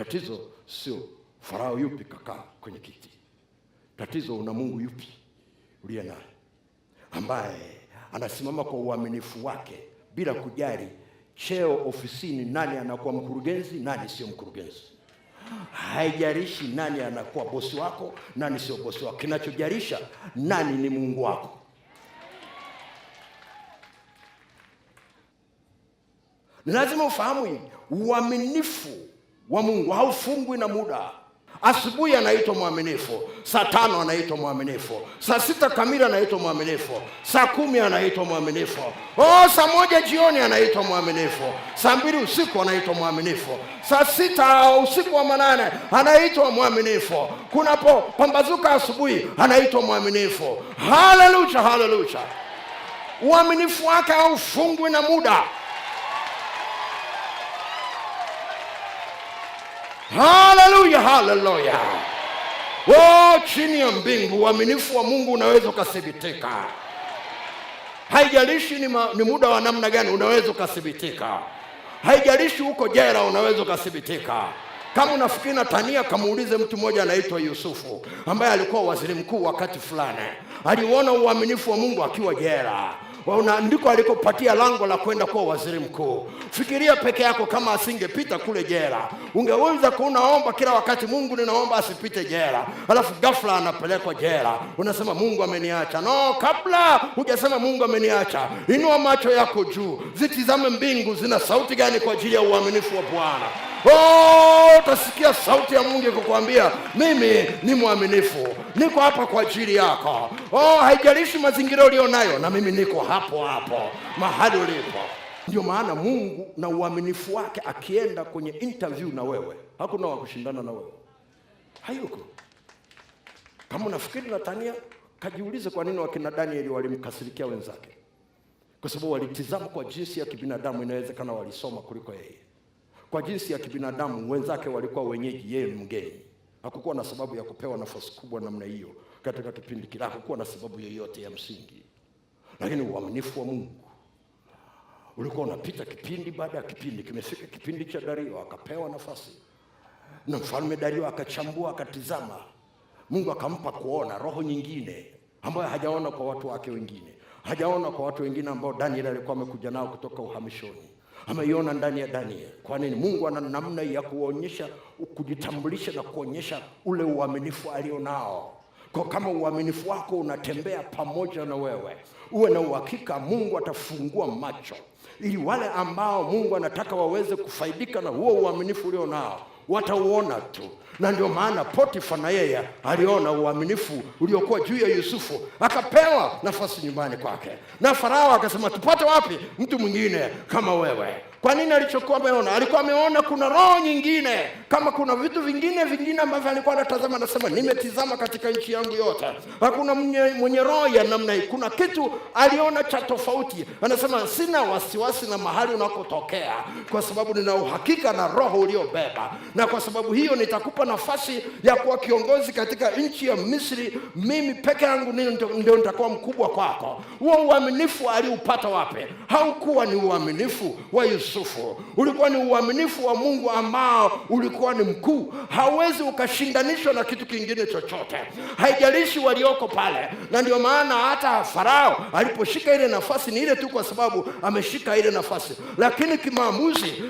Tatizo sio Farao yupi kakaa kwenye kiti, tatizo una Mungu yupi uliye naye, ambaye anasimama kwa uaminifu wake bila kujali cheo ofisini, nani anakuwa mkurugenzi, nani sio mkurugenzi. Haijalishi nani anakuwa bosi wako, nani sio bosi wako. Kinachojalisha nani ni Mungu wako. Ni lazima ufahamu hivi, uaminifu wa Mungu haufungwi na muda. Asubuhi anaitwa mwaminifu, saa 5 anaitwa mwaminifu, saa 6 kamili anaitwa mwaminifu, saa 10 anaitwa mwaminifu, saa 1 jioni anaitwa mwaminifu, saa 2 usiku anaitwa mwaminifu, saa 6 usiku wa manane anaitwa mwaminifu, kunapopambazuka asubuhi anaitwa mwaminifu. Haleluya, haleluya! Uaminifu wake haufungwi na muda. Haleluya, haleluya. Oh, chini ya mbingu uaminifu wa Mungu unaweza ukathibitika. Haijalishi ni muda wa namna gani, unaweza ukathibitika. Haijalishi uko jela, unaweza ukathibitika. Kama unafikiri natania, kamuulize mtu mmoja anaitwa Yusufu ambaye alikuwa waziri mkuu wakati fulani. Aliuona uaminifu wa Mungu akiwa jela. Ndiko alikopatia lango la kwenda kuwa waziri mkuu. Fikiria peke yako kama asingepita kule jela. Ungeweza kunaomba kila wakati, Mungu ninaomba asipite jela. Alafu ghafla anapelekwa jela. Unasema Mungu ameniacha. No, kabla hujasema Mungu ameniacha, inua macho yako juu, zitizame mbingu zina sauti gani kwa ajili ya uaminifu wa Bwana. Oh, utasikia sauti ya Mungu ikukwambia mimi ni mwaminifu, niko hapa kwa ajili yako. Oh, haijalishi mazingira ulionayo, na mimi niko hapo hapo mahali ulipo. Ndio maana Mungu na uaminifu wake akienda kwenye interview na wewe, hakuna wa kushindana na wewe. Hayuko. Kama unafikiri natania, kajiulize kwa nini wakina Danieli walimkasirikia wenzake. Kwa sababu walitizama kwa jinsi ya kibinadamu, inawezekana walisoma kuliko yeye. Kwa jinsi ya kibinadamu wenzake walikuwa wenyeji, yeye ni mgeni. Hakukuwa na sababu ya kupewa nafasi kubwa namna hiyo katika kipindi kile. Hakukuwa na sababu yoyote ya msingi. Lakini uaminifu wa Mungu ulikuwa unapita kipindi baada ya kipindi. Kimefika kipindi cha Dario, akapewa nafasi. Na mfalme Dario akachambua, akatizama. Mungu akampa kuona roho nyingine ambayo hajaona kwa watu wake wengine. Hajaona kwa watu wengine ambao Daniel alikuwa amekuja nao kutoka uhamishoni. Ameiona ndani ya Daniel. Kwa nini? Mungu ana namna ya kuonyesha, kujitambulisha na kuonyesha ule uaminifu alionao. Kwa kama uaminifu wako unatembea pamoja na wewe, uwe na uhakika Mungu atafungua macho ili wale ambao Mungu anataka waweze kufaidika na huo uaminifu ulionao watauona tu. Na ndio maana Potifa na yeye aliona uaminifu uliokuwa juu ya Yusufu, akapewa nafasi nyumbani kwake. Na Farao akasema tupate wapi mtu mwingine kama wewe? Kwa nini alichokuwa ameona? Alikuwa ameona kuna roho nyingine, kama kuna vitu vingine vingine ambavyo alikuwa anatazama, anasema nimetizama katika nchi yangu yote, hakuna mwenye roho ya namna hii. Kuna kitu aliona cha tofauti. Anasema sina wasiwasi na mahali unakotokea, kwa sababu nina uhakika na roho uliobeba, na kwa sababu hiyo nitakupa nafasi ya kuwa kiongozi katika nchi ya Misri. Mimi peke yangu ndio nitakuwa mkubwa kwako. Huo uaminifu aliupata wapi? Haukuwa ni uaminifu wa Yusufu. Ulikuwa ni uaminifu wa Mungu ambao ulikuwa ni mkuu. Hauwezi ukashindanishwa na kitu kingine chochote, haijalishi walioko pale. Na ndio maana hata Farao aliposhika ile nafasi ni ile tu kwa sababu ameshika ile nafasi, lakini kimaamuzi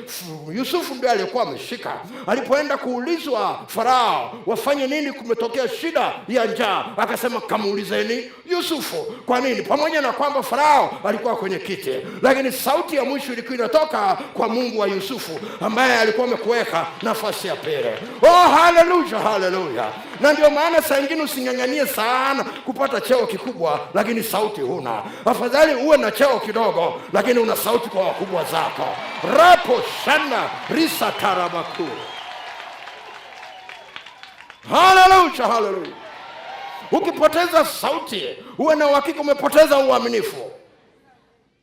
Yusufu ndiye aliyekuwa ameshika. Alipoenda kuulizwa Farao wafanye nini, kumetokea shida ya njaa, akasema kamuulizeni Yusufu. Kwa nini? Pamoja na kwamba Farao alikuwa kwenye kiti, lakini sauti ya mwisho ilikuwa inatoka kwa Mungu wa Yusufu ambaye alikuwa amekuweka nafasi ya pili. Oh, haleluya, haleluya. Na ndio maana saa nyingine using'ang'anie sana kupata cheo kikubwa lakini sauti huna. Afadhali uwe na cheo kidogo lakini una sauti kwa wakubwa zako. Rapo shana risa tarabaku. Haleluya, haleluya. Ukipoteza sauti, uwe na uhakika umepoteza uaminifu.